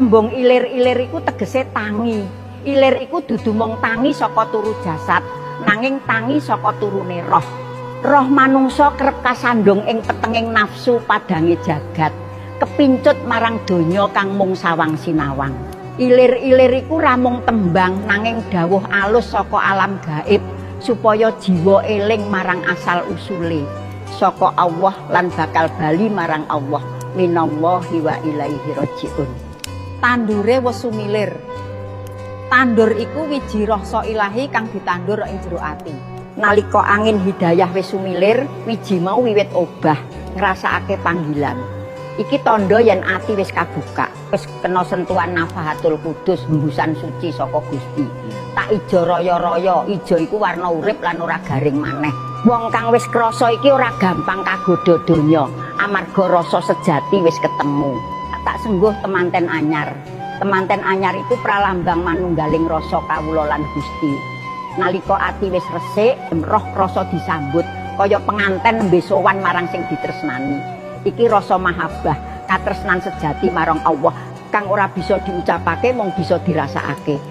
Tembung ilir-ilir iku tegese tangi. Ilir iku dudu mung tangi saka turu jasad, nanging tangi saka turune roh. Roh manungsa kerep kasandung ing petenging nafsu padange jagat, kepincut marang donya kang mung sawang sinawang. Ilir-ilir iku ra mung tembang, nanging dawuh alus saka alam gaib supaya jiwa eling marang asal usule saka Allah lan bakal bali marang Allah. Minallahi wa ilaihi rajiun. Tandure wis sumilir. Tandur iku wiji rasa ilahi kang ditandur ing jero ati. Nalika angin hidayah wis sumilir, wiji mau wiwit obah, ngrasakake panggilan. Iki tandha yen ati wis kabuka, wis kena sentuhan nafahatul kudus, hembusan suci saka Gusti. Tak ijo raya-raya, ijo iku warna urip lan ora garing maneh. Wong kang wis krasa iki ora gampang kagodha donya, amarga rasa sejati wis ketemu. Tak sengguh temanten anyar. Temanten anyar iku pralambang manunggaling rasa kawula lan Gusti. Nalika ati wis resik, roh rasa disambut kaya penganten nembe sowan marang sing ditresnani. Iki rasa mahabbah, katresnan sejati marang Allah kang ora bisa diucapake mung bisa dirasakake.